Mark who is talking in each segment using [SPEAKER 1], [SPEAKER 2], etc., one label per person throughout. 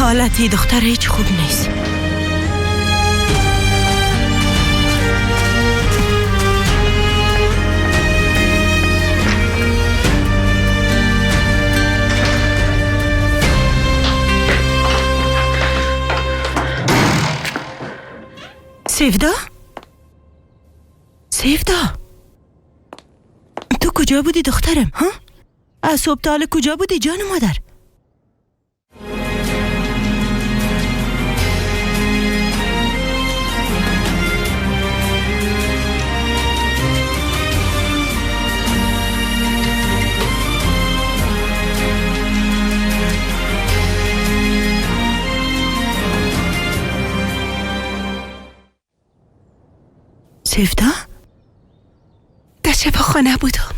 [SPEAKER 1] حالتی دختر هیچ خوب نیست. سیفدا؟ سیفدا، تو کجا بودی دخترم؟ ها؟ از صبح تا حالا کجا بودی جان مادر؟ سیفدا؟
[SPEAKER 2] در شفاخانه بودم.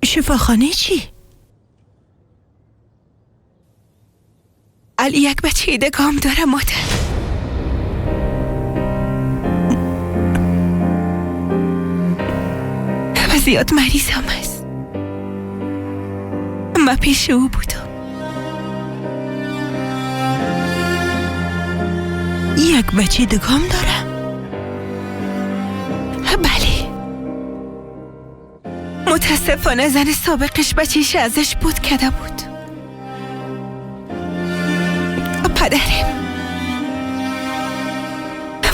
[SPEAKER 1] شفاخانه چی؟
[SPEAKER 2] علی یک بچه دگام داره مادر. و زیاد مریض هم است. من پیش او بودم.
[SPEAKER 1] یک بچه دگام داره؟
[SPEAKER 2] بله. متاسفانه زن سابقش بچهش ازش بود کده بود. پدرم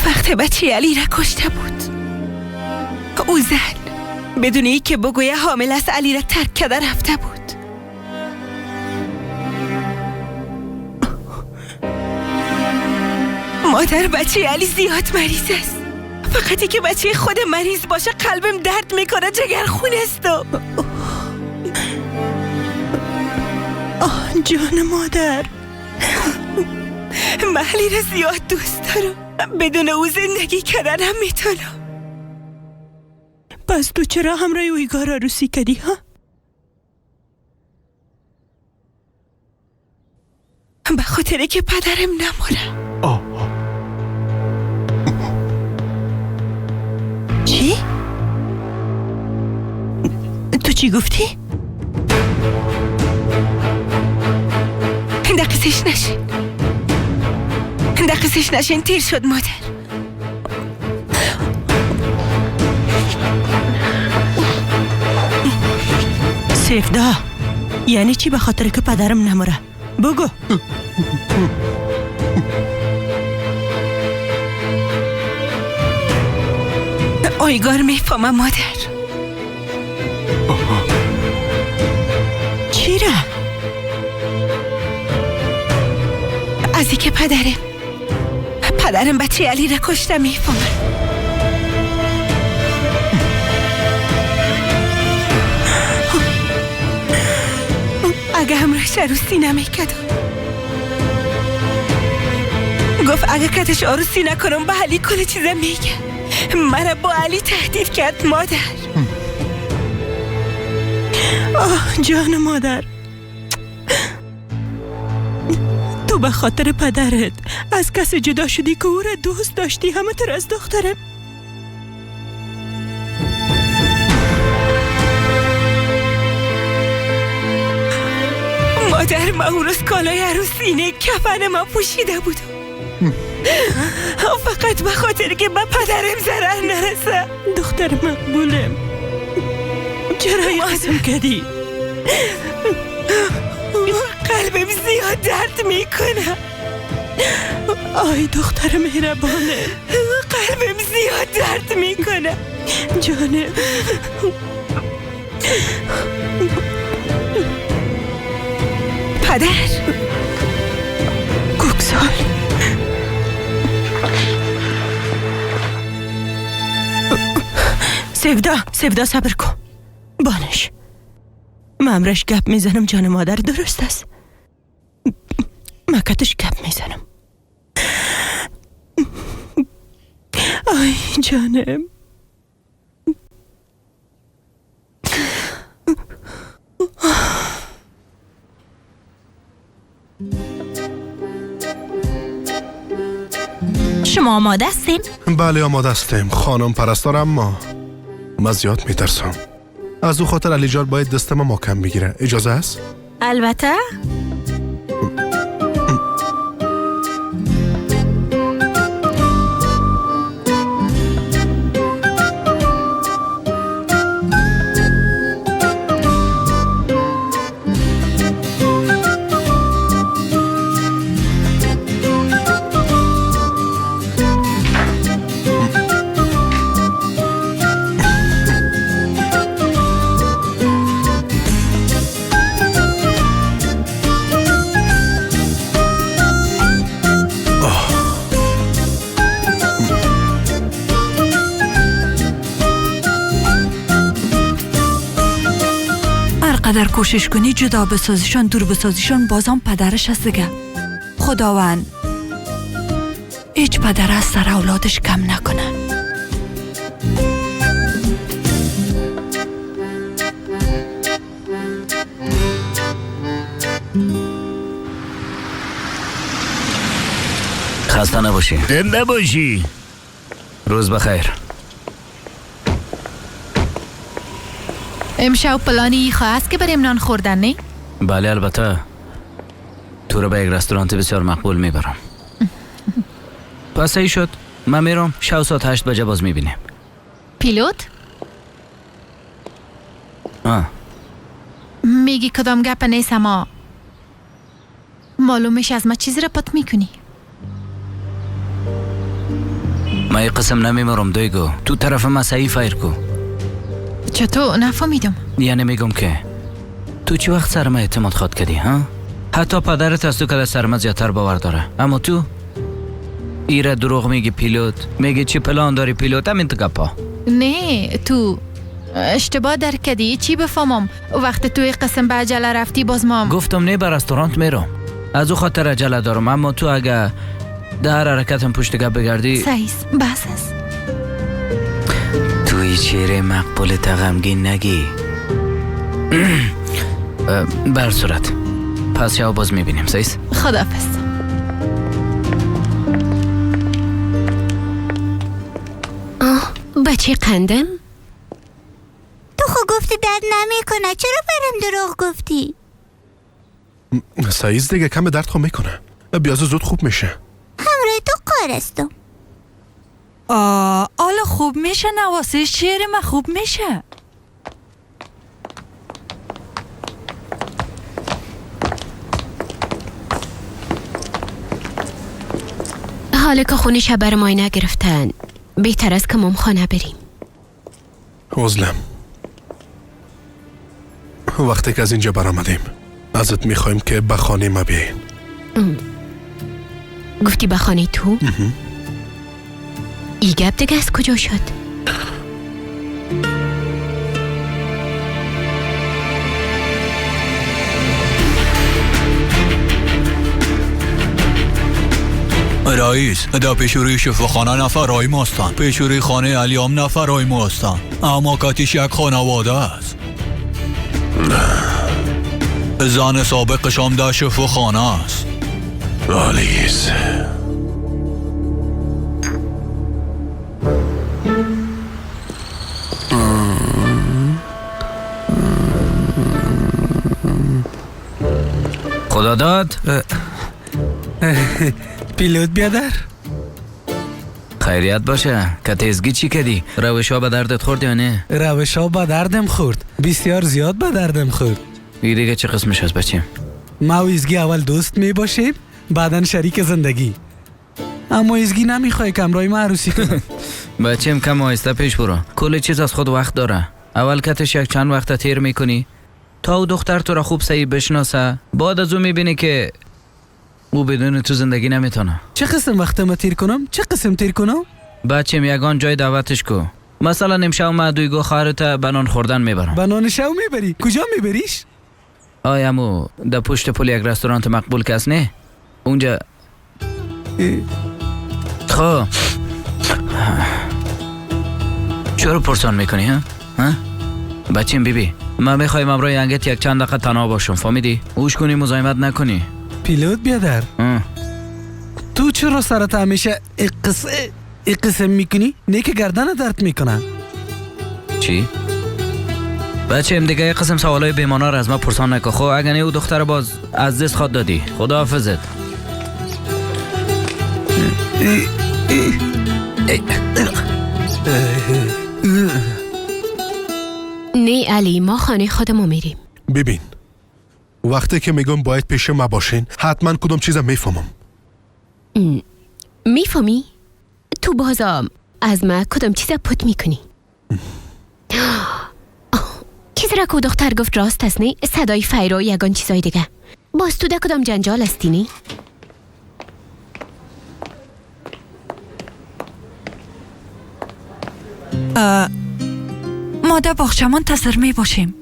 [SPEAKER 2] وقت بچه علی را کشته بود. او زن بدون ای که بگویه حامل است علی را ترک کرده رفته بود. مادر بچه علی زیاد مریض است. فقط که بچه خود مریض باشه قلبم درد میکنه، جگر خون است.
[SPEAKER 1] آه جان مادر،
[SPEAKER 2] من علی را زیاد دوست دارم. بدون او زندگی کردن هم میتونم.
[SPEAKER 1] پس تو چرا همراه اویگار عروسی کردی ها؟
[SPEAKER 2] به خاطر که پدرم نموره.
[SPEAKER 1] چی؟ تو چی گفتی؟
[SPEAKER 2] دقیقش نشین، دقیقش نشین، تیر شد مادر.
[SPEAKER 1] سیفدا، یعنی چی به خاطر که پدرم نموره؟ بگو.
[SPEAKER 2] آیگار میفهمم مادر.
[SPEAKER 1] چی را؟
[SPEAKER 2] از اینکه پدرم بچه علی را کشته میفهمم. اگه همراهش عروسی نمیکردم، گفت اگه کتش عروسی نکنم به علی کل چیزم میگه. مرا با علی تهدید کرد مادر.
[SPEAKER 1] آه جان مادر، تو به خاطر پدرت از کس جدا شدی که او را دوست داشتی، همه تر از دخترم.
[SPEAKER 2] مادر ما اون روز کالای عروسی نه کفن ما پوشیده بودم، فقط به خاطر که به پدرم ضرر نرسه.
[SPEAKER 1] دختر مقبولم، چرا این قسم کردی؟
[SPEAKER 2] قلبم زیاد درد میکنه.
[SPEAKER 1] آی دختر مهربانه،
[SPEAKER 2] قلبم زیاد درد میکنه.
[SPEAKER 1] جانم،
[SPEAKER 2] پدر
[SPEAKER 1] کوکسال، سیفدا، سیفدا صبر کن. بانش من امرش گپ میزنم. جان مادر درست است، من کتش گپ میزنم. آی جانم،
[SPEAKER 3] شما آماده هستین؟
[SPEAKER 4] بله آماده هستیم خانم پرستار، اما من زیاد میترسم. از او خاطر علی جان باید دست ما محکم بگیره. اجازه است؟
[SPEAKER 3] البته. قدر کوشش کنی جدا بسازیشان، دور بسازیشان، بازم پدرش هست دیگه. خداوند هیچ پدر از سر اولادش کم نکنه.
[SPEAKER 5] خسته نباشی.
[SPEAKER 6] زنده باشی.
[SPEAKER 5] روز بخیر.
[SPEAKER 7] امشب پلانی خواست که بریم نان خوردن، نه؟
[SPEAKER 5] بله البته. تو رو به یک رستوران بسیار مقبول میبرم. پس ای شد من میرم شب ساعت 8 بجه باز میبینیم.
[SPEAKER 7] پیلوت؟ میگی کدام گپ نیست، اما معلومش از ما چیزی را پت میکنی.
[SPEAKER 5] من یه قسم نمیمرم دویگو، تو طرف ما صحیح فایر کو.
[SPEAKER 7] چطور نفهمیدم؟
[SPEAKER 5] یعنی میگم که تو چی وقت سر ما اعتماد خواد کردی ها؟ حتی پدرت از تو که سر ما زیادتر باور داره، اما تو ایره دروغ میگی پیلوت، میگی چی پلان داری پیلوت، همین تو گپا.
[SPEAKER 7] نه تو اشتباه درک کردی. چی بفهمم؟ وقت توی قسم به عجله رفتی باز ما
[SPEAKER 5] گفتم نه به رستورانت میرم، از او خاطر عجله دارم، اما تو اگه در حرکتم پشت گپ بگردی
[SPEAKER 7] سعیس بس است.
[SPEAKER 5] توی چهره مقبول تا غمگین نگی. بر صورت پس شب باز میبینیم. سعیس
[SPEAKER 7] خداحافظ.
[SPEAKER 8] آه بچه قندم،
[SPEAKER 9] تو خو گفتی درد نمیکنه، چرا برم دروغ گفتی؟
[SPEAKER 4] سعیس دیگه کم درد خو میکنه، بیازه زود خوب میشه.
[SPEAKER 9] همراه تو قارستم.
[SPEAKER 3] حالا خوب میشه نواسه شعر ما خوب میشه.
[SPEAKER 8] حالا که خونش بر مای نگرفتن بهتر است که مام خانه بریم.
[SPEAKER 4] عزلم وقتی که از اینجا برآمدیم ازت میخوایم که به خانه ما بیاین.
[SPEAKER 8] گفتی به خانه تو؟ ای گپ دیگه از کجا شد؟
[SPEAKER 10] رئیس در پیشوری شفاخانه نفرهای ما هستند، پیشوری خانه علیام نفرهای ما هستند، اما کاتیش یک خانواده است. زن سابقشام در شفاخانه است.
[SPEAKER 4] عالیست.
[SPEAKER 5] خدا داد.
[SPEAKER 11] پیلوت بیادر
[SPEAKER 5] خیریت باشه که تیزگی چی کردی؟ روش ها به دردت خورد یا نه؟
[SPEAKER 11] روش ها به دردم خورد، بسیار زیاد به دردم خورد.
[SPEAKER 5] ای دیگه چه قسمش هست بچیم؟
[SPEAKER 11] ما و ایزگی اول دوست می باشیم، بعدا شریک زندگی. اما ایزگی نمیخوای که همراه ما عروسی کنه.
[SPEAKER 5] بچیم کم آهسته پیش برو، کل چیز از خود وقت داره. اول کتش یک چند وقت تیر میکنی تا او دختر تو را خوب صحیح بشناسه، بعد از او میبینی که او بدون تو زندگی نمیتونه.
[SPEAKER 11] چه قسم وقت ما تیر کنم؟ چه قسم تیر کنم؟
[SPEAKER 5] بچیم یگان جای دعوتش کو. مثلا امشب ما دویگو خواهرت به نان خوردن میبرم.
[SPEAKER 11] به نان شو میبری؟ کجا میبریش؟
[SPEAKER 5] آی امو در پشت پل یک رستوران مقبول کس نه؟ اونجا. خب چرا پرسان میکنی ها؟ ها؟ بچیم بیبی من میخوایم امرای انگت یک چند دقیقه تنها باشم، فهمیدی؟ اوش کنی مزاحمت نکنی.
[SPEAKER 11] پیلوت بیادر تو چرا سرت همیشه قسم میکنی؟ نه که گردن درد میکنه.
[SPEAKER 5] چی؟ بچه دیگه یک قسم سوالای بیمانا را از ما پرسان نکن. خب اگه نه او دختر باز از دست خواد دادی. خداحافظت.
[SPEAKER 8] نه علی ما خانه خودمو میریم.
[SPEAKER 4] ببین وقتی که میگم باید پیش ما باشین حتما کدوم چیزم میفهمم.
[SPEAKER 8] میفهمی؟ تو بازم از ما کدوم چیزا پت میکنی؟ چیزی را که دختر گفت راست است نه؟ صدای فیرا یگان چیزای دیگه. باز تو ده کدام جنجال هستی نه؟
[SPEAKER 3] ما در باغچه منتظر می باشیم.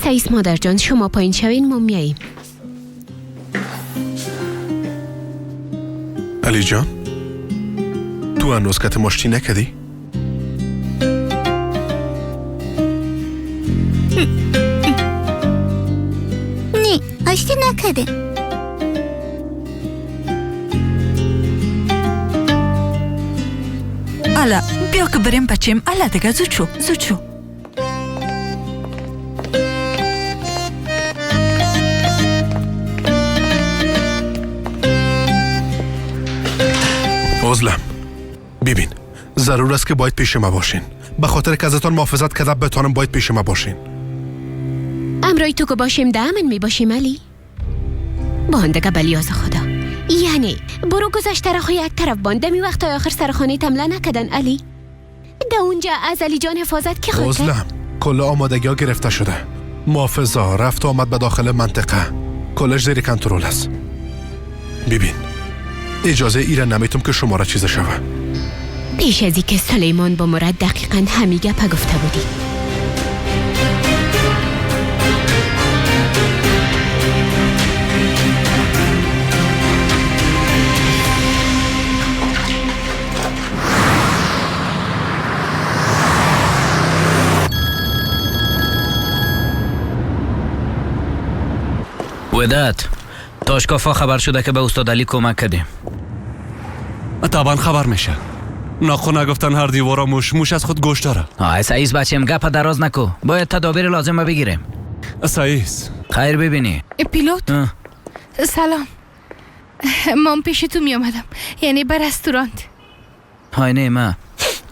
[SPEAKER 8] سعیس مادر جان شما پایین شوین ما میاییم.
[SPEAKER 4] علی جان تو هنوز کت ماشتی نکدی؟
[SPEAKER 9] نه آشتی نکده.
[SPEAKER 3] الا بیا که بریم بچیم. الا دیگه زود شو زود شو.
[SPEAKER 4] عزلم ببین ضرور است که باید پیش ما باشین. به خاطر که ازتان محافظت کرده بتانم باید پیش ما باشین.
[SPEAKER 8] امرای تو که باشیم ده امن می باشیم علی. باندگه بلیاز خدا یعنی برو گذشته را خو یک طرف بانده می وقت آخر سر خانه تمله نکدن علی. ده اونجا از علی جان حفاظت کی خواهد؟
[SPEAKER 4] عزلم کل آمادگی ها گرفته شده. محافظا رفت آمد به داخل منطقه کلش زیر کنترل است. ببین اجازه ایره نمیتم که شما را چیز شوه.
[SPEAKER 8] پیش از که سلیمان با مراد دقیقا همی گپه گفته بودی.
[SPEAKER 5] وداد تاشکافا خبر شده که به استاد علی کمک کردیم.
[SPEAKER 6] طبعا خبر میشه. ناخو نگفتن هر دیوارا موش موش از خود گوش داره.
[SPEAKER 5] آی سعیس بچیم گپ دراز نکو. باید تدابیر لازم بگیریم.
[SPEAKER 6] سعیس
[SPEAKER 5] خیر ببینی.
[SPEAKER 7] پیلوت سلام. من پیش تو می آمدم یعنی به رستورانت.
[SPEAKER 5] های نه من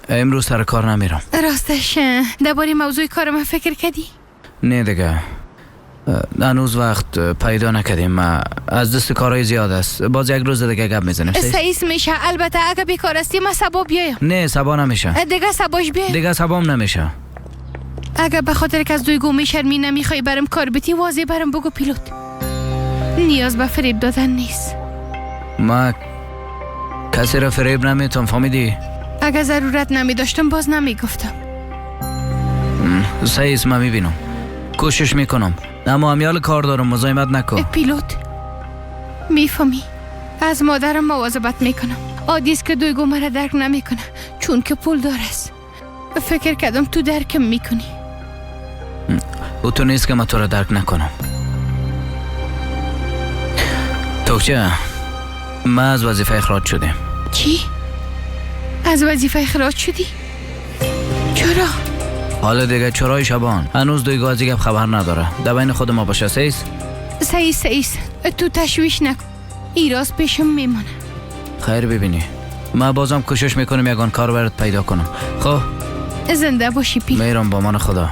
[SPEAKER 5] امروز سر کار نمیرم.
[SPEAKER 7] راستش درباره موضوع کار من فکر کردی؟
[SPEAKER 5] نه دیگه هنوز وقت پیدا نکردیم. از دست کارهای زیاد است. باز یک روز دیگه گپ میزنیم.
[SPEAKER 7] سعیس میشه. البته اگه بیکار هستی من صبا بیایم.
[SPEAKER 5] نه صبا نمیشه.
[SPEAKER 7] دیگه صباش بیایم.
[SPEAKER 5] دیگه صبام نمیشه.
[SPEAKER 7] اگه به خاطر که از دویگو میشرمی نمیخوای برم کار بتی واضح برم بگو پیلوت. نیاز به فریب دادن نیست.
[SPEAKER 5] ما کسی را فریب نمیتم فهمیدی؟
[SPEAKER 7] اگه ضرورت نمیداشتم باز نمیگفتم.
[SPEAKER 5] سعیس من میبینم کوشش میکنم اما امیال کار دارم مزاحمت نکن.
[SPEAKER 7] پیلوت میفهمی از مادرم مواظبت میکنم. عادی است که دویگو مرا درک نمیکنه چون که پول دار است. فکر کردم تو درکم میکنی.
[SPEAKER 5] او تو نیست که من تو را درک نکنم. توکچه من از وظیفه اخراج شدیم.
[SPEAKER 7] چی؟ از وظیفه اخراج شدی؟ چرا؟
[SPEAKER 5] حالا دیگه چرای شبان هنوز دویگو از گپ خبر نداره. در بین خود ما باشه. سعیس
[SPEAKER 7] سعیس سعیس تو تشویش نکن. ای راز پیشم میمانه.
[SPEAKER 5] خیر ببینی من بازم کوشش میکنم یگان کار برات پیدا کنم. خب
[SPEAKER 7] زنده باشی پی.
[SPEAKER 5] میرم با من خدا.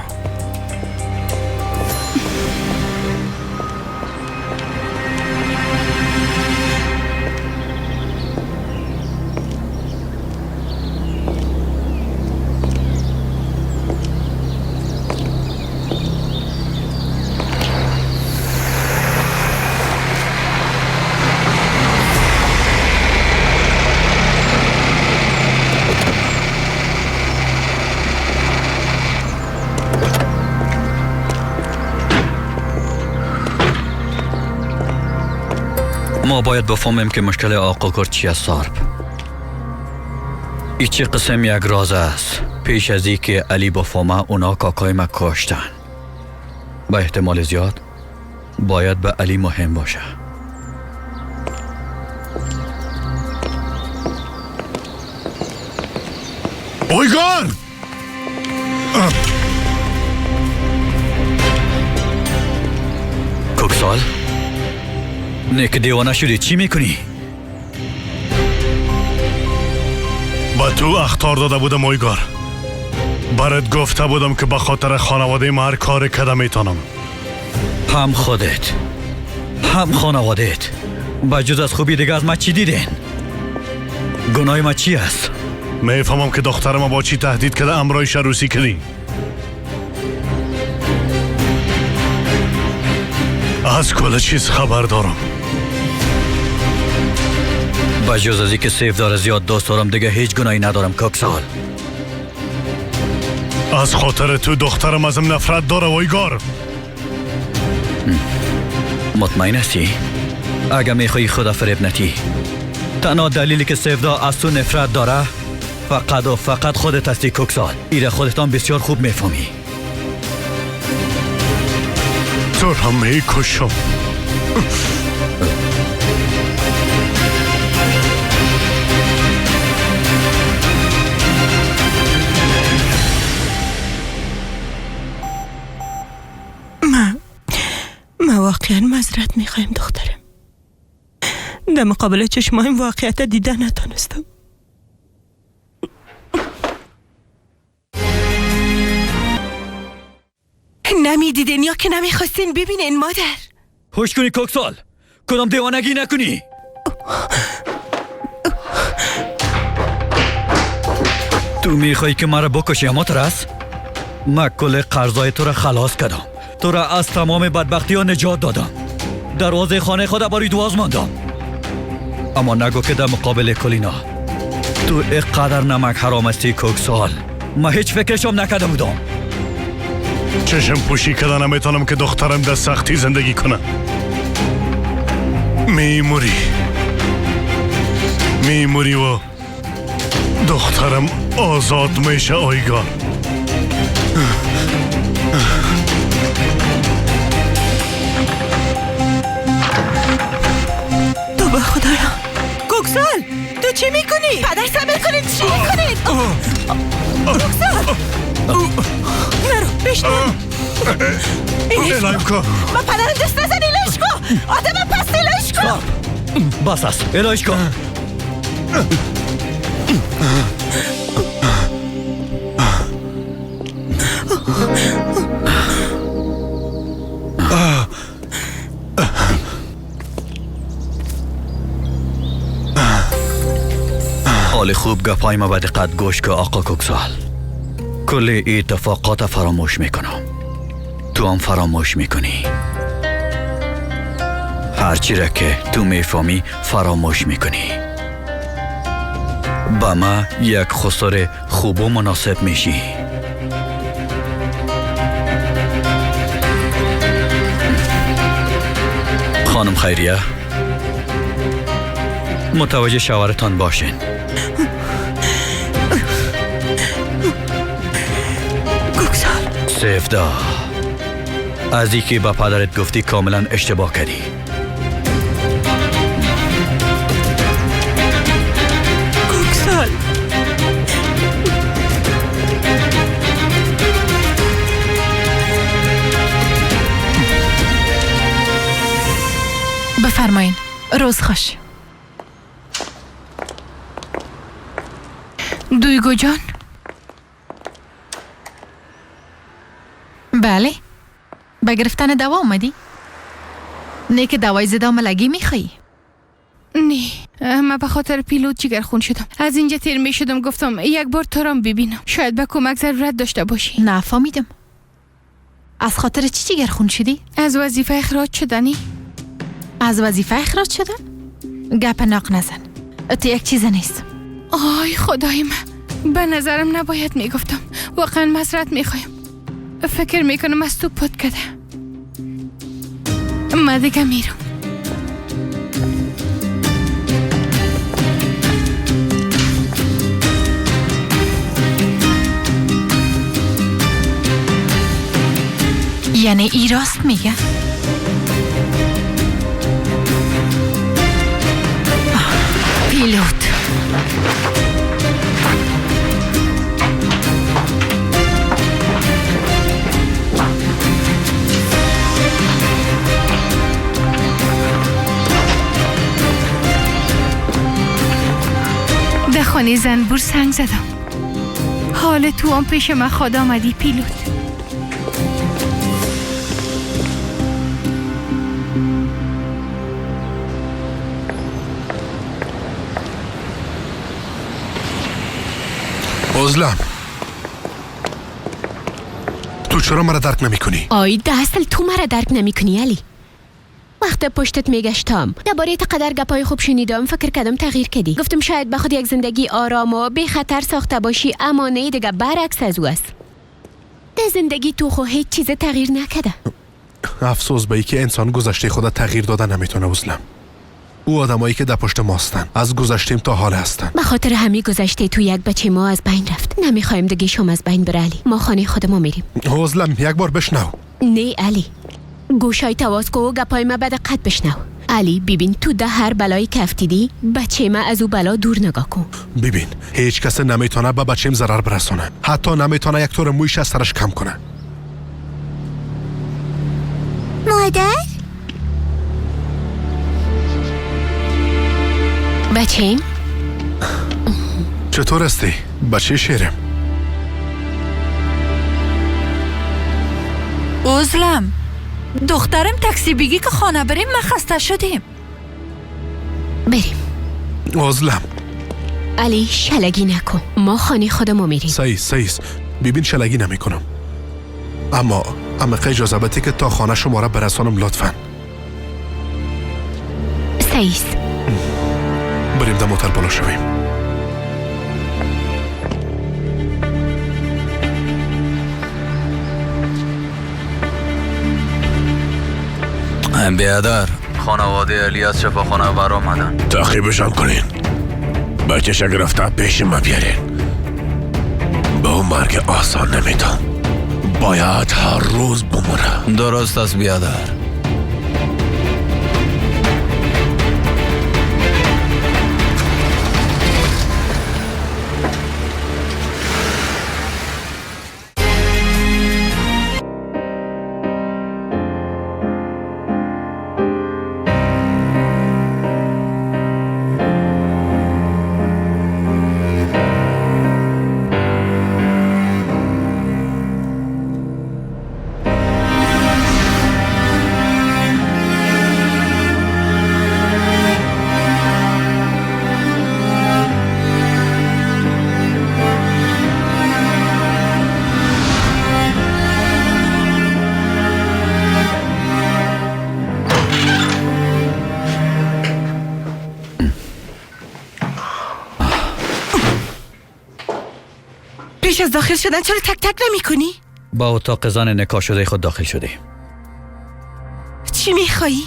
[SPEAKER 10] ما باید بفهمیم که مشکل آقا کرد چی است سارب. ای چه قسم یک راز است. پیش از ای که علی بفهمه اونا کاکای ما کشتن. با احتمال زیاد باید به علی مهم باشه.
[SPEAKER 4] اویگار!
[SPEAKER 10] کوکسال نه که دیوانه شدی چی میکنی؟
[SPEAKER 12] با تو اخطار داده بودم اویگار. برات گفته بودم که به خاطر خانواده ما هر کار کده میتونم.
[SPEAKER 10] هم خودت هم خانوادهت بجز از خوبی دیگه از ما چی دیدین؟ گناه ما چی است؟
[SPEAKER 12] میفهمم که دخترم با چی تهدید کرده امرای شروسی کردی. از کل چیز خبر دارم.
[SPEAKER 10] بجز از اینکه سیف داره زیاد دوست دارم دیگه هیچ گناهی ندارم کاکسال.
[SPEAKER 12] از خاطر تو دخترم ازم نفرت داره وایگار.
[SPEAKER 10] مطمئن هستی؟ اگه میخوایی خدا فریب نتی، تنها دلیلی که سفدا از تو نفرت داره فقط و فقط خودت هستی کوکسال. ایره خودتان بسیار خوب میفهمی.
[SPEAKER 12] تو را میکشم.
[SPEAKER 1] ما واقعا معذرت میخوایم دخترم. در مقابل چشمایم واقعیت دیده نتانستم.
[SPEAKER 2] نمیدیدین یا که نمیخواستین ببینین مادر؟
[SPEAKER 10] هوش کنی کوکسال، کدام دیوانگی نکنی. تو میخوای که مرا بکشی اما ترس؟ من کل قرضای تو را خلاص کردم، تو را از تمام بدبختی ها نجات دادم، دروازه خانه خود برای دواز ماندم، اما نگو که در مقابل کلینا تو اقدر نمک حرام هستی کوکسال. من هیچ فکرشم نکرده بودم.
[SPEAKER 12] چشم پوشی کردن نمیتونم که دخترم در سختی زندگی کنه. میموری و دخترم آزاد میشه آیگان.
[SPEAKER 1] تو به خدایا. کوکسال تو چی میکنی؟ پدر صبر کنید، چی میکنید؟ کوکسال نرو بشنم.
[SPEAKER 12] الهیم کو.
[SPEAKER 1] ما پدرم دست نزن، الهیش کو. آدم پس الهیش کو.
[SPEAKER 10] بس است، الهیش کو. حال خوب گپای ما به دقت گوش که آقا کوکسال. کل اتفاقات فراموش میکنم، تو هم فراموش میکنی. هرچی را که تو میفهمی فراموش میکنی. با ما یک خسر خوب و مناسب میشی. خانم خیریه، متوجه شوهرتان باشین. سفدا، از اینکه به پدرت گفتی کاملا اشتباه کردی.
[SPEAKER 1] کوکسال
[SPEAKER 7] بفرمایین. روز خوش. دویگو جان. بله، به گرفتن دوا آمدی؟ نه که دوای ضد حاملگی میخوایی؟ نه، من به خاطر پیلوت جگرخون شدم. از اینجا تیر می شدم، گفتم یک بار تو را ببینم، شاید به کمک ضرورت داشته باشی. نه فهمیدم. از خاطر چی جگرخون شدی؟ از وظیفه اخراج شدنی. از وظیفه اخراج شدن؟ گپ ناق نزن، تو یک چیز نیست. آی خدای من، به نظرم نباید میگفتم. واقعا معذرت میخوایم. فکر میکنم از تو پت کده. من دیگه میرم. یعنی ای راست میگه؟ پیلوت در خانه زنبور سنگ زدم. حال تو هم پیش من خود آمدی پیلوت.
[SPEAKER 4] ازلم، تو چرا مرا درک نمی کنی؟
[SPEAKER 8] آی اصل تو مرا درک نمی کنی علی. وقت پشتت میگشتم درباره قدر گپای خوب شنیدم، فکر کردم تغییر کردی. گفتم شاید به خود یک زندگی آرام و بی خطر ساخته باشی، اما نه، دیگه برعکس از او است. در زندگی تو خو هیچ چیز تغییر نکرده.
[SPEAKER 4] افسوس به که انسان گذشته خود تغییر داده نمیتونه عزلم. او آدمایی که در پشت ما هستن از گذشتیم تا حال هستن.
[SPEAKER 8] به خاطر همین گذشته تو یک بچه ما از بین رفت. نمیخوایم دیگه شما از بین بره علی. ما خانه خود ما میریم.
[SPEAKER 4] عزلم یک بار بشنو.
[SPEAKER 8] نه علی، گوشای تواز کو و گپای ما به دقت بشنو. علی ببین، تو ده هر بلایی که افتیدی بچه ما از او بلا دور نگاه کن.
[SPEAKER 4] ببین هیچ کس نمیتونه به بچه‌م ضرر برسونه، حتی نمیتونه یک تور مویش از سرش کم کنه.
[SPEAKER 9] مادر؟
[SPEAKER 8] بچه‌م
[SPEAKER 4] چطور هستی؟ بچه شیرم.
[SPEAKER 3] عزلم دخترم تاکسی بگی که خانه بریم، ما خسته شدیم.
[SPEAKER 8] بریم.
[SPEAKER 4] عزلم
[SPEAKER 8] علی شلگی نکن، ما خانه خودمو میریم.
[SPEAKER 4] سعیس ببین شلگی نمی کنم، اما اجازه بده که تا خانه شما را برسانم لطفا.
[SPEAKER 8] سعیس
[SPEAKER 4] بریم در موتر بالا شویم.
[SPEAKER 10] بیادر، خانواده علی از شفاخانه بر آمدن.
[SPEAKER 12] تعقیبشان کنین، بچه‌ش گرفته پیش ما بیارین. به اون مرگ آسان نمیدم، باید هر روز بمونه.
[SPEAKER 10] درست است بیادر.
[SPEAKER 2] پیش از داخل شدن چرا تک تک نمی کنی؟
[SPEAKER 10] با اتاق زن نکاح شده خود داخل شدیم.
[SPEAKER 2] چی میخوایی؟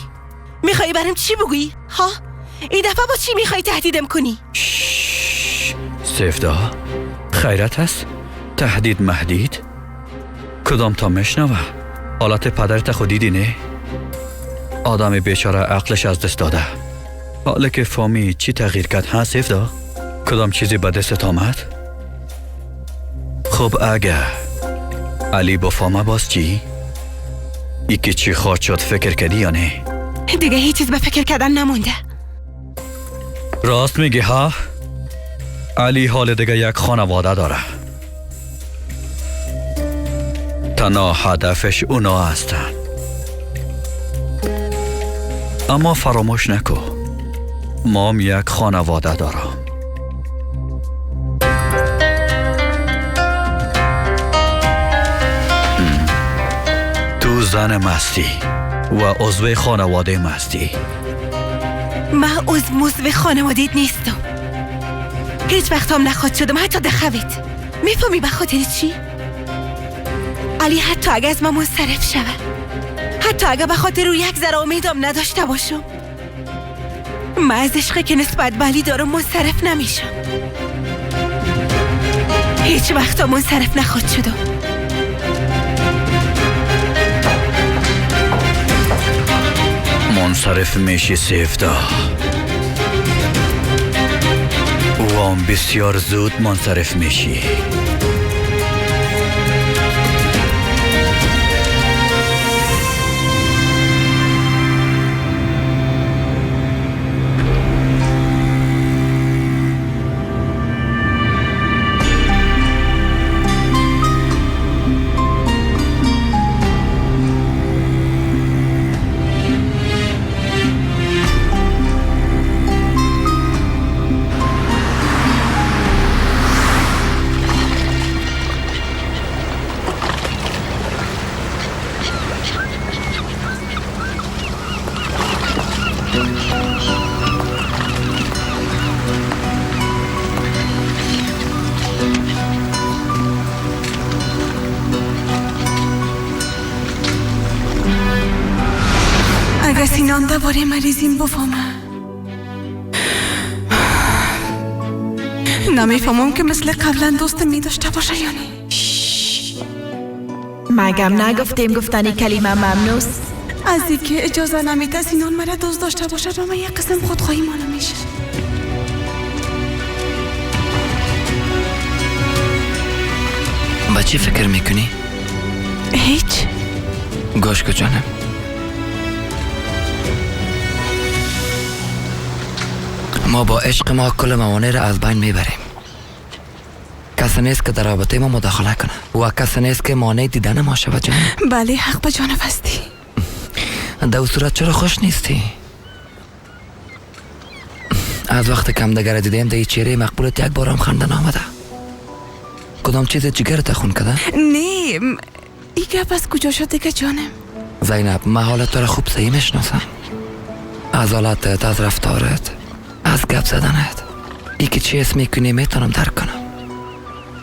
[SPEAKER 2] میخوایی برام چی بگویی؟ ها؟ این دفعه با چی میخوایی تهدیدم کنی؟
[SPEAKER 10] سفدا خیرت هست؟ تهدید مهدید؟ کدام تا میشنوه؟ حالت پدرت خود دیدی نه؟ آدم بیچاره عقلش از دست داده. حالا که فامی چی تغییر کرد ها سفدا؟ کدام چیزی به دستت آمد؟ خب اگه علی با فاما باز چی؟ ای که چی خواهد شد فکر کردی یا نه؟
[SPEAKER 2] دیگه هیچ چیز به فکر کردن نمونده.
[SPEAKER 10] راست میگی ها؟ علی حال دیگه یک خانواده داره. تنها هدفش اونا هستن. اما فراموش نکو مام یک خانواده دارم. تو زن مستی و عضو خانواده مستی.
[SPEAKER 2] من عضو خانواده نیستم. هیچ وقت هم نخواد شدم حتی دخوت. میفهمی به خاطر چی؟ علی حتی اگه از من منصرف شوه، حتی اگه به خاطر او یک ذره امیدم نداشته باشم، من از عشقی که نسبت به علی دارم منصرف نمیشم. هیچ وقت هم منصرف نخواد شدم.
[SPEAKER 10] منصرف میشی سیفدا. او هم بسیار زود منصرف میشی.
[SPEAKER 2] سینان درباره مریضیم بفهمه. نمیفهمم که مثل قبلا دوست می داشته باشه یا نه.
[SPEAKER 1] مگم نگفتیم گفتن کلمه ممنوس؟
[SPEAKER 2] از اینکه اجازه نمیده سینان مرا دوست داشته باشه و من یک قسم خودخواهی معلوم میشه.
[SPEAKER 5] با چی فکر میکنی؟
[SPEAKER 2] هیچ.
[SPEAKER 5] گوش کن جانم، ما با عشق ما کل موانع را از بین میبریم. کسی نیست که در رابطه ما مداخله کنه و کسی نیست که مانع دیدن ما شود جانم.
[SPEAKER 2] بله حق به جانب هستی.
[SPEAKER 5] در صورت چرا خوش نیستی؟ از وقت کم دگر دیدیم در چهره مقبولت یک بار هم خنده نامده. کدام چیز جگرت خون کده؟
[SPEAKER 2] نه ای گپ از کجا شد دیگه جانم؟
[SPEAKER 5] زینب من حالت تو را خوب صحیح میشناسم. از حالتت، از رفتارت، از گپ زدنت، ای که چی اسم میکنی میتونم درک کنم.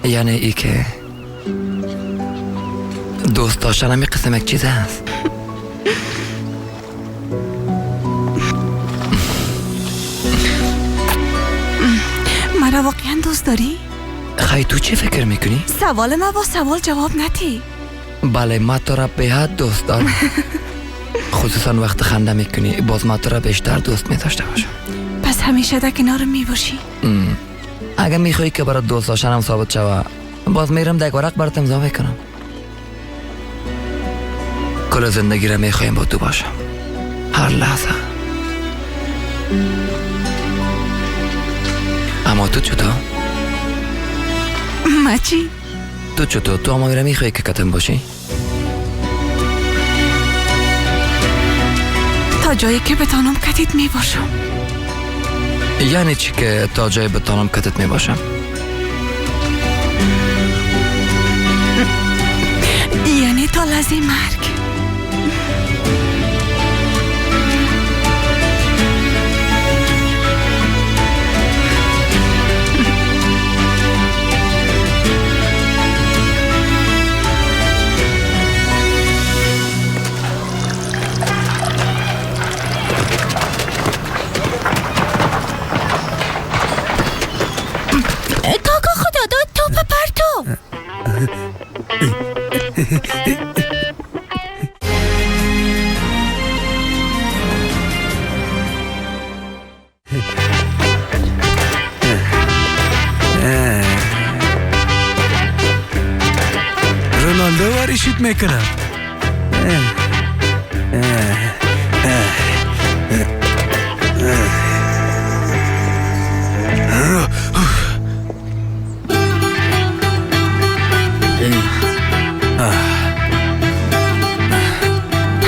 [SPEAKER 5] یعنی ای که دوست داشتن همی قسم یک چیز هست.
[SPEAKER 2] مرا واقعا دوست داری؟
[SPEAKER 5] خیلی تو چی فکر میکنی؟
[SPEAKER 2] سوال ما با سوال جواب ندی.
[SPEAKER 5] بله ما تو را به حد دوست دارم. خصوصا وقت خنده میکنی باز ما تو را بیشتر دوست میداشته باشم.
[SPEAKER 2] پس همیشه در کنارم میباشی؟
[SPEAKER 5] اگر میخوایی که برات دوست داشتنم ثابت شوه باز میرم در یک ورق برات امضا میکنم. کل زندگی را میخوایم با تو باشم، هر لحظه. اما تو چطور؟
[SPEAKER 2] ما چی؟
[SPEAKER 5] تو چطور؟ تو اما میخوایی که کتم باشی؟
[SPEAKER 2] تا جایی که بتانم کتیت میباشم.
[SPEAKER 5] یعنی چی که تا جایی بتانم کتت میباشم؟
[SPEAKER 2] یعنی تا لحظه مرگ.
[SPEAKER 11] رونالدو واری شوت میکنه.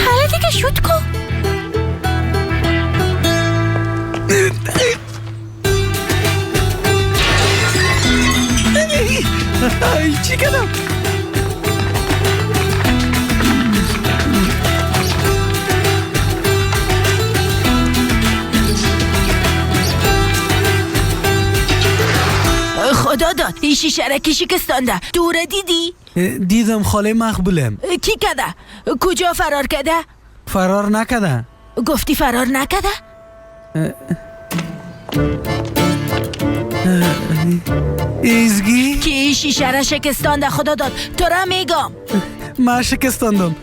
[SPEAKER 9] حالا دیگه شوت کن.
[SPEAKER 11] چی کردم؟
[SPEAKER 1] خدا داد این شیشه را کی شکستانده؟ تو را دیدی؟
[SPEAKER 11] دیدم خاله مقبولم.
[SPEAKER 1] کی کده؟ کجا فرار کده؟
[SPEAKER 11] فرار نکده.
[SPEAKER 1] گفتی فرار نکده؟
[SPEAKER 11] ایزگی؟
[SPEAKER 1] کی شیشه را شکستانده؟ خدا داد تو را میگم.
[SPEAKER 11] من شکستاندم،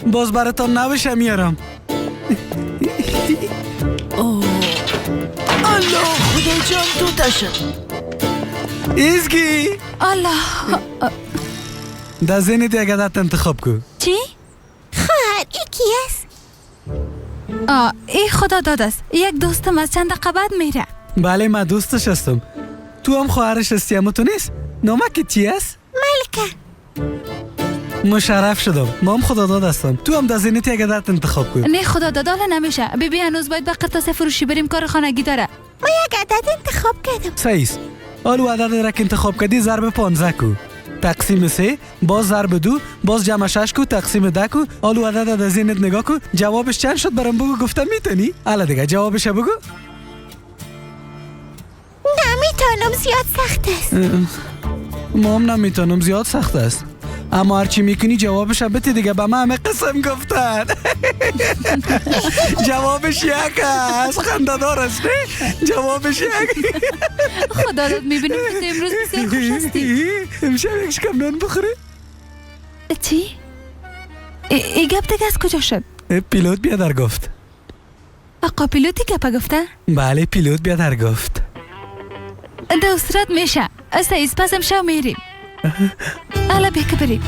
[SPEAKER 11] باز براتان نوشه میارم.
[SPEAKER 1] الله خدا جان تو تشد.
[SPEAKER 11] ایزگی
[SPEAKER 3] الله
[SPEAKER 11] در ذهنت یک عدد انتخاب کن.
[SPEAKER 9] چی؟ خواهر ای کی است؟
[SPEAKER 3] ای خدا داد است، یک دوستم از چند دقیقه بعد میره.
[SPEAKER 11] بله من دوستش هستم. تو هم خواهرش هستی اما تو نیست. نامک چی است؟
[SPEAKER 9] ملکه.
[SPEAKER 11] مشرف شدم، ما هم خدا داد هستم. تو هم در ذهنت یک عدد انتخاب کن.
[SPEAKER 3] نه خدا داد حالا نمیشه. بیبی هنوز باید به قرطاسه فروشی بریم، کار خانگی داره.
[SPEAKER 9] ما یک عدد انتخاب کردم.
[SPEAKER 11] صحیح است. حالا عدد را که انتخاب کردی ضرب 15 کو، تقسیم 3، باز ضرب 2، باز جمع 6 کو، تقسیم 10 کو. حالا عدد در ذهنت نگاه کو، جوابش چند شد برام بگو. گفتم میتونی؟ حالا دیگه جوابش بگو.
[SPEAKER 9] نمیتونم، زیاد سخت است.
[SPEAKER 11] ما هم نمیتونم، زیاد سخت است. اما هرچی میکنی جوابش بده دیگه. به من همه قسم گفتن. جوابش یک است. خنده دار است نه؟ جوابش یک.
[SPEAKER 7] خدا رو میبینم که تو امروز بسیار خوش هستی.
[SPEAKER 11] امشب یک شکم نان بخوری؟
[SPEAKER 2] چی؟ ای گپ دیگه از کجا شد؟
[SPEAKER 11] پیلوت بیادر گفت.
[SPEAKER 2] آقا پیلوتی گپ گفته؟
[SPEAKER 11] بله پیلوت بیادر گفت.
[SPEAKER 7] دوسترت میشه. سعیز پس امشب میریم.
[SPEAKER 2] حالا بیا که بریم.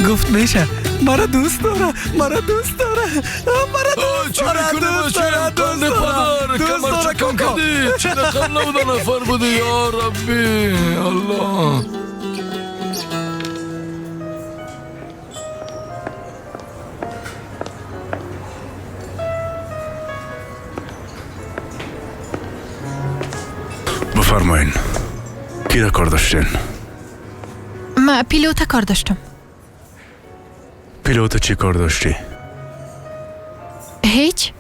[SPEAKER 11] گفت میشه. مرا دوست داره، مرا دوست داره، مرا دوست داره، دوست داره، دوست داره، دوست داره. کاکا
[SPEAKER 13] چه رقم 9 نفر بودی یا ربی الله.
[SPEAKER 12] بفرمایین کی را کار داشتین؟
[SPEAKER 7] من پیلوت کار داشتم.
[SPEAKER 12] پیلوت چی کار داشتی؟
[SPEAKER 7] هیچ.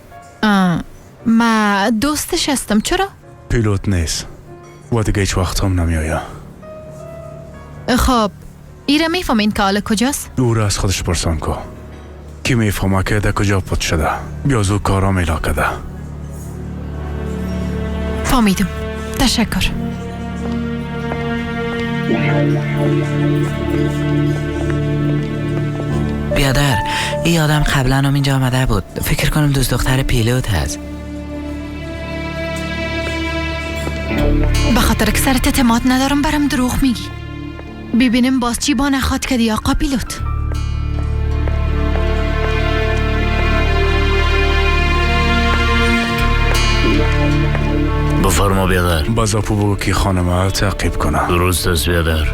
[SPEAKER 7] ما دوستش هستم. چرا؟
[SPEAKER 12] پیلوت نیست و دیگه هیچ وقت هم نمی آیا.
[SPEAKER 7] خب ایره میفهمین که حالا کجاست؟
[SPEAKER 12] او را از خودش پرسان کو. کی میفهمه که در کجا پت شده؟ بیا زو کارا میلا کده.
[SPEAKER 7] فهمیدم. تشکر.
[SPEAKER 5] بیادر این آدم قبلا هم اینجا آمده بود. فکر کنم دوست دختر پیلوت هست.
[SPEAKER 7] به خاطر که سرت اعتماد ندارم برام دروغ میگی. ببینم باز چی با نخواد کردی آقا پیلوت.
[SPEAKER 14] بفرما بیادر.
[SPEAKER 12] بازاپو بگو که خانمه تعقیب کنه.
[SPEAKER 14] درست است بیادر.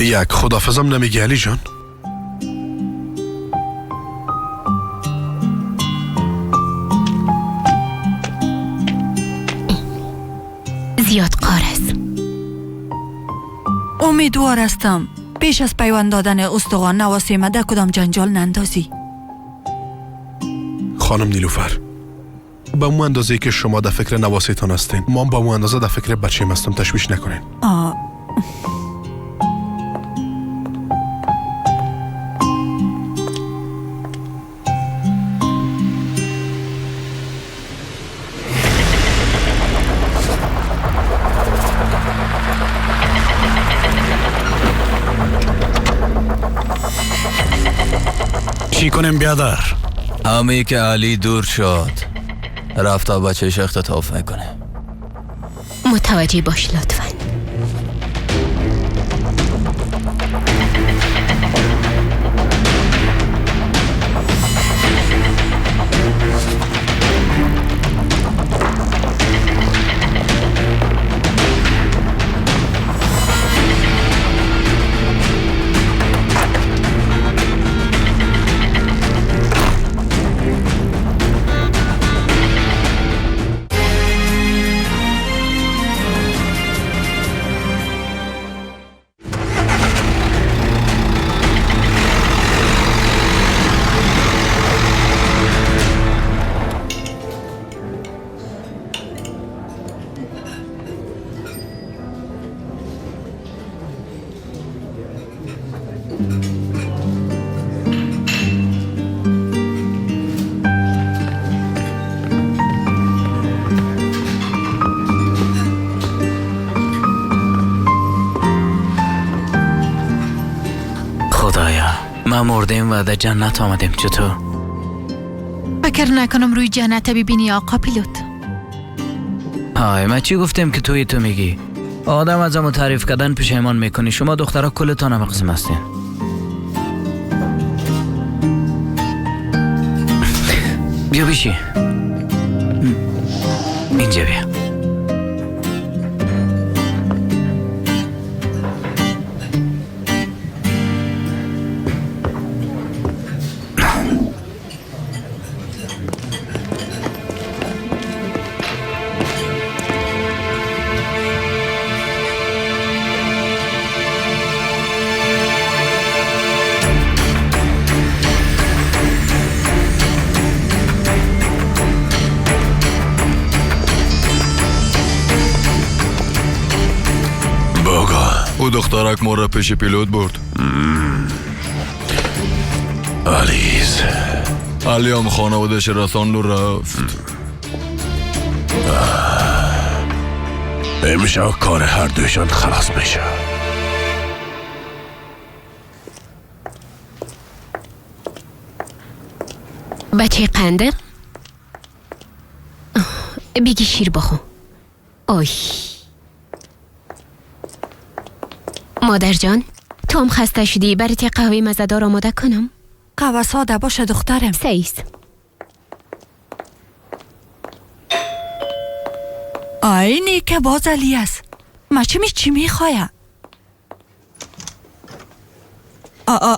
[SPEAKER 4] یک خدافظم نمیگی علی جان؟
[SPEAKER 8] زیاد قار است.
[SPEAKER 3] امیدوار هستم پیش از پیوند دادن استخوان نواسیمه در کدام جنجال نندازی.
[SPEAKER 4] خانم نیلوفر، به اون اندازه که شما در فکر نواسیتان هستین، ما به اون اندازه در فکر بچه‌م هستم. تشویش نکنین.
[SPEAKER 10] چی کنیم بیادر؟
[SPEAKER 13] همی که علی دور شد رفت تا بچهش اختطاف میکنه.
[SPEAKER 8] متوجه باش لطفاً.
[SPEAKER 5] ما مردیم و در جنت آمدیم. چطور؟
[SPEAKER 7] فکر نکنم روی جنت ببینی آقا پیلوت.
[SPEAKER 5] های ما چی گفتیم که توی تو میگی؟ آدم از همو تعریف کردن پشیمان میکنی. شما دخترها کلتان هم قسم هستین. بیا بشی. اینجا بیا.
[SPEAKER 13] او دخترک ما را پیش پیلوت برد.
[SPEAKER 12] علیز
[SPEAKER 13] علی هم خانوادش رساند و رفت.
[SPEAKER 12] امشب کار هر دویشان خلاص میشه.
[SPEAKER 8] بچه قنده بگی شیر بخو. آی مادر جان، تو هم خسته شدی، برات یه قهوه مزه‌دار آماده کنم؟
[SPEAKER 3] قهوه ساده باشه دخترم.
[SPEAKER 8] سیس.
[SPEAKER 3] آی نیکه باز علی است. ما چی میخوایم؟ آ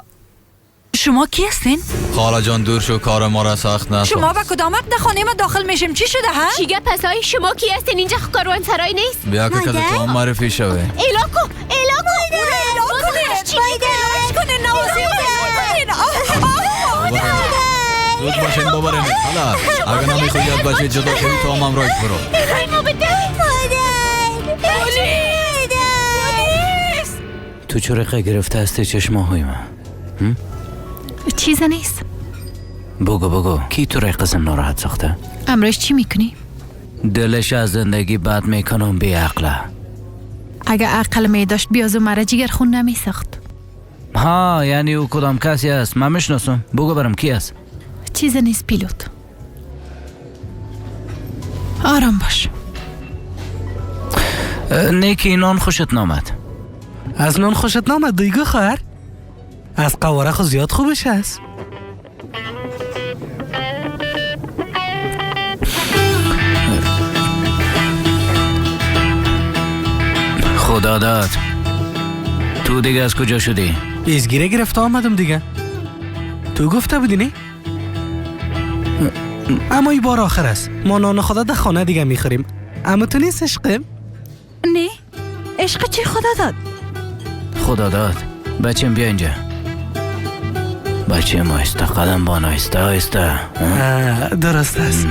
[SPEAKER 3] شما کی هستین؟
[SPEAKER 13] خاله جان دور شو، کار ما را سخت نساز.
[SPEAKER 3] شما به کدام حق در خانه ما داخل میشیم؟ چی شده ها؟
[SPEAKER 8] چی گپ است؟ آی شما کی هستین؟ اینجا کاروان سرای نیست.
[SPEAKER 13] بیا که کده تو هم معرفی شوه.
[SPEAKER 8] اعلان کو، اعلان کو، اعلان کنه، نوازی کنه.
[SPEAKER 13] زود باشین ببرین. حالا اگه نمیخوای از بچه جدا شوی تو هم همراهش برو.
[SPEAKER 5] تو چرا گرفته هستی چشماهای من؟
[SPEAKER 7] چیز نیست.
[SPEAKER 5] بگو کی تو را قسم ناراحت ساخته؟
[SPEAKER 7] امروز چی میکنی؟
[SPEAKER 5] دلش از زندگی بد میکنم بی عقله.
[SPEAKER 7] اگه عقل می داشت بیازو مرا جگر خون نمی ساخت.
[SPEAKER 5] ها یعنی او کدام کسی است؟ من میشناسم. بگو برم کی است؟
[SPEAKER 7] چیز نیست پیلوت. آرام باش.
[SPEAKER 5] نیکی نان خوشت نامد.
[SPEAKER 11] از نان خوشت نامد دیگه خواهر؟ از قواره خو زیاد خوبش هست.
[SPEAKER 5] خدا داد تو دیگه از کجا شدی؟
[SPEAKER 11] ایزگیره گرفته آمدم دیگه. تو گفته بودی نه؟ اما این بار آخر است. ما نان خدا در خانه دیگه میخوریم. اما تو نیست عشقم؟
[SPEAKER 3] نه عشق چی خدا داد؟
[SPEAKER 5] خدا داد بچم بیا اینجا. بچه ما آهسته قدم بان، آهسته آهسته.
[SPEAKER 11] درست است.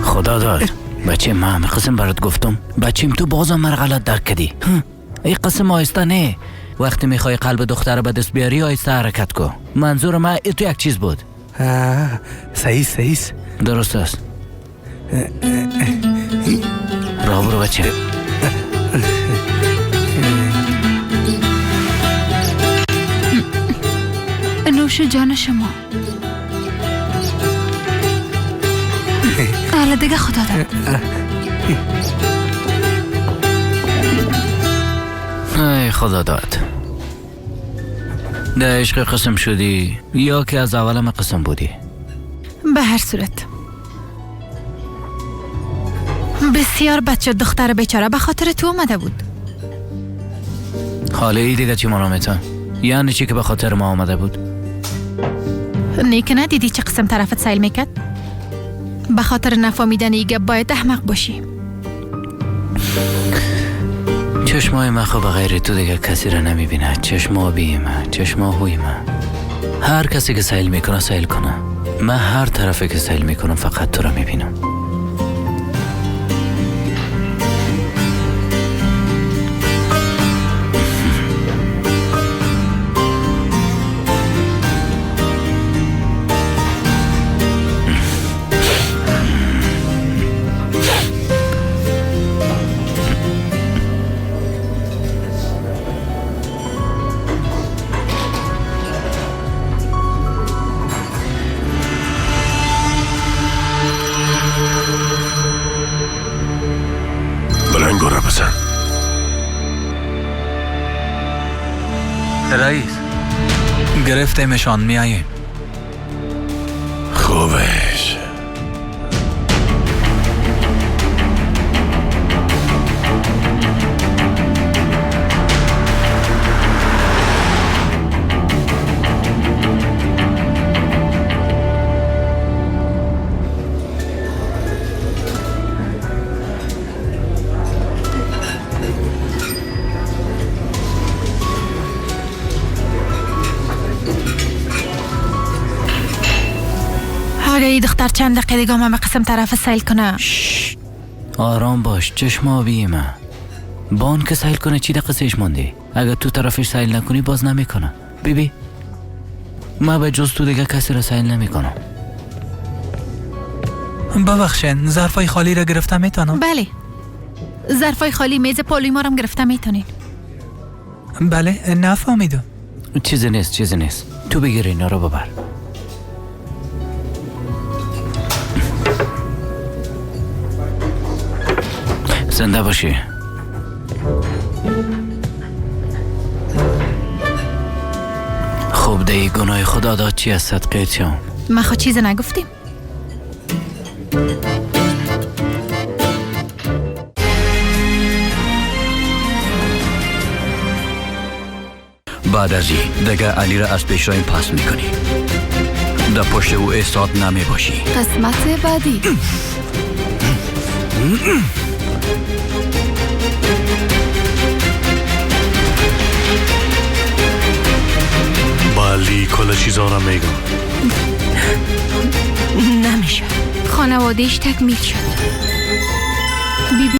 [SPEAKER 5] خدا داد بچه ما همه قسم برات گفتم. بچیم تو بازم مرا غلط درک کردی. این قسم آهسته نه. وقتی میخوای قلب دختر به دست بیاری آهسته حرکت کن. منظور من تو یک چیز بود.
[SPEAKER 11] صحیح صحیح
[SPEAKER 5] درست است. راه برو بچه.
[SPEAKER 3] نوش جان شما. حالا دیگه خدا داد.
[SPEAKER 5] ای خدا داد، در عشق قسم شدی یا که از اولم قسم بودی؟
[SPEAKER 7] به هر صورت بسیار بچه دختر بیچاره به خاطر تو آمده بود.
[SPEAKER 5] حالا ای دیگه چی مانامتا؟ یعنی چی که به خاطر ما آمده بود؟
[SPEAKER 7] نه که ندیدی چه قسم طرفت سیل میکرد؟ به خاطر نفهمیدن ای گپ باید احمق باشی.
[SPEAKER 5] چشمای من خب غیر تو دیگه کسی را نمیبینه. چشم آبی من، چشم آهوی من. هر کسی که سیل میکنه سیل کنه. من هر طرفی که سیل میکنم فقط تو را میبینم.
[SPEAKER 13] رئیس گرفتیمشان، میاییم.
[SPEAKER 12] خوبش.
[SPEAKER 7] ای دختر چند دقیقه دیگه من به قسم طرف سیل کنه.
[SPEAKER 5] آرام باش چشم آبی من. بان که سیل کنه چی دقیقه سیش ماندی؟ اگر تو طرفش سیل نکنی باز نمیکنه. بیبی من به جز تو دیگه کسی را سیل نمیکنم.
[SPEAKER 14] ببخشین ظرفای خالی را گرفته میتونم؟
[SPEAKER 7] بله ظرفای خالی میز پالوی ما را گرفته میتونین.
[SPEAKER 14] بله نفهمیدم.
[SPEAKER 5] چیزی نیست چیزی نیست، تو بگیر اینا رو ببر. زنده باشی. خوب دی گناه خدا داد چی از صدقه چم؟
[SPEAKER 7] ما خود چیز نگفتیم.
[SPEAKER 10] بعد از این دیگه علی را از پیش رایم پس میکنی. در پشت او ایستاد نمی باشی.
[SPEAKER 15] قسمت بعدی.
[SPEAKER 16] با علی کل چیزا را میگم.
[SPEAKER 1] نمیشه.
[SPEAKER 7] خانوادهش تکمیل شد. بیبی